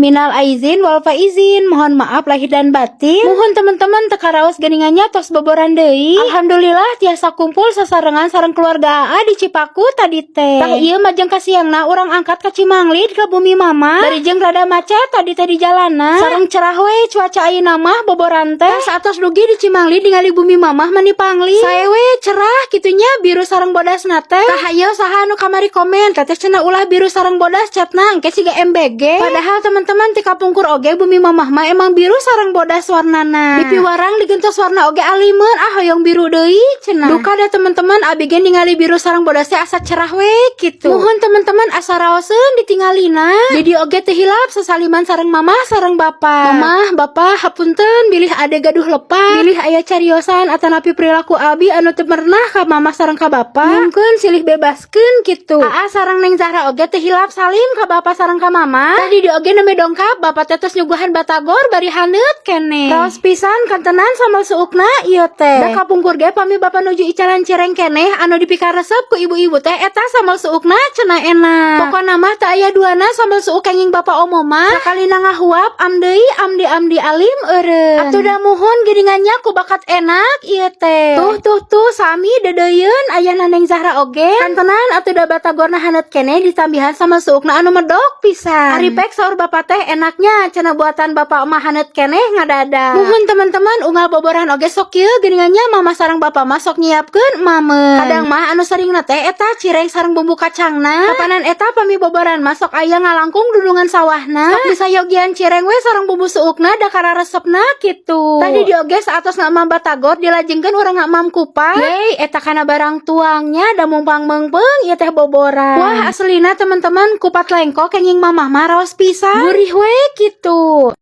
Minal aizin wal faizin, mohon maaf lahir dan batin. Muhun teman-teman, teu karaos geuningan nya, tos boboran deui. Alhamdulillah tiasa kumpul sasarengan sareng keluarga AA di Cipaku tadi teh. Tah, ieu majeng kasiangna urang angkat ka Cimanglid, ka bumi mama. Bari jeung rada macet tadi teh di jalanan. Sareng cerah we cuaca ayeuna mah boboran teh. Tah, saatos dugi di Cimanglid ningali bumi mamah mani pangling. Sae we cerah kitu nya, biru sareng bodasna teh. Tah, hayo saha anu kamari komen, "Teteh cenah ulah biru sareng bodas catna, engke siga MBG." Padahal teman-teman, ti kapungkur oge bumi mamah mah emang biru sareng bodas warnana. Dipiwarang digentos warna oge alimeun, "Ah, hoyong biru deui," cenah. Duka da teman-teman, abi ge ningali biru sareng bodas teh asa cerah we kitu. Muhun teman-teman, asa raoseun ditingalina. Jadi oge teu hilap sasaliman sareng mamah sareng bapak. Mamah, bapak, hapunten bilih ade gaduh lepat. Bilih aya cariosan atanapi perilaku abi anu teu merenah ka mamah sareng ka bapak. Nyungkeun silih bebaskeun kitu. Aa sareng Neng Zahra oge teu hilap salim ka bapak sareng ka mama. Tadi di oge nembe dongkap, bapak teh tos nyuguhan batagor bari haneut keneh. Raos pisan kantenan sambal suukna ieu teh. Da kapungkur ge pami bapak nuju icalan cireng keneh anu dipikaresep ku ibu-ibu teh eta sambal suukna cenah enak. Pokona mah teu aya duana sambal suuk kenging bapak omo mah. Sakalina ngahuap am deui amdi amdi alim eureun. Atuh da muhun geuningan nya, ku bakat enak ieu teh. Tuh tuh tuh, sami deudeuieun ayana Neng Zahra oge. Kantenan atuh da batagorna haneut keneh ditambihan sama suukna anu medok pisan. Ari pek saur bapak teh, "Enaknya," cenah, "buatan bapak mah haneut keneh ngadada." Muhun teman-teman, unggal boboran oge sok kieu geuningan nya, mama sareng bapak mah sok nyiapkeun mame. Kadang mah anu sering teh eta cireng sareng bumbu kacangna. Kapanan eta pami boboran mah sok aya ngalangkung dudungan sawahna. Sok disayogian cireng we sareng bumbu suukna, da kararesepna kitu. Tadi di oge saatos ngamam batagor dilajengkeun urang ngamam kupat. Yey, eta kana barang tuangnya da mumpang meungpeung ieu teh boboran. Wah, aslina teman-teman, kupat lengko kenging mamah mah raos pisan. Gurih we kitu.